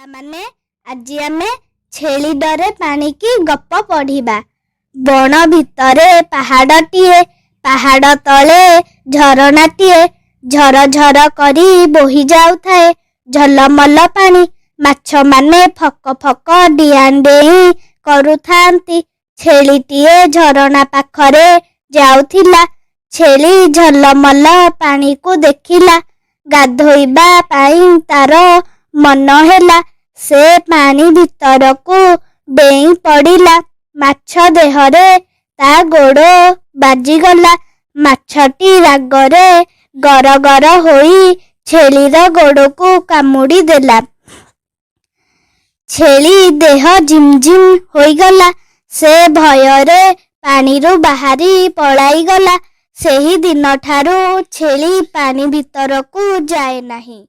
ପିଲାମାନେ, ଆଜି ଆମେ ଛେଳି ଡରେ ପାଣିକି ଗପ ପଢ଼ିବା। ବଣ ଭିତରେ ପାହାଡ଼ଟିଏ। ପାହାଡ଼ ତଳେ ଝରଣାଟିଏ। ଝର ଝର କରି ବୋହି ଯାଉଥାଏ ଝଲମଲ ପାଣି। ମାଛମାନେ ଫକ ଫକ ଡିଆଁ ଡେଇଁ କରୁଥାନ୍ତି। ଛେଳିଟିଏ ଝରଣା ପାଖରେ ଯାଉଥିଲା। ଛେଳି ଝଲମଲ ପାଣିକୁ ଦେଖିଲା। ଗାଧୋଇବା ପାଇଁ ତାର ମନ ହେଲା। ସେ ପାଣି ଭିତରକୁ ଡେଇଁ ପଡ଼ିଲା। ମାଛ ଦେହରେ ତା ଗୋଡ଼ ବାଜିଗଲା। ମାଛଟି ରାଗରେ ଗରଗର ହୋଇ ଛେଳିର ଗୋଡ଼କୁ କାମୁଡ଼ି ଦେଲା। ଛେଳି ଦେହ ଝିମଝିମ ହୋଇଗଲା। ସେ ଭୟରେ ପାଣିରୁ ବାହାରି ପଳାଇଗଲା। ସେହି ଦିନଠାରୁ ଛେଳି ପାଣି ଭିତରକୁ ଯାଏ ନାହିଁ।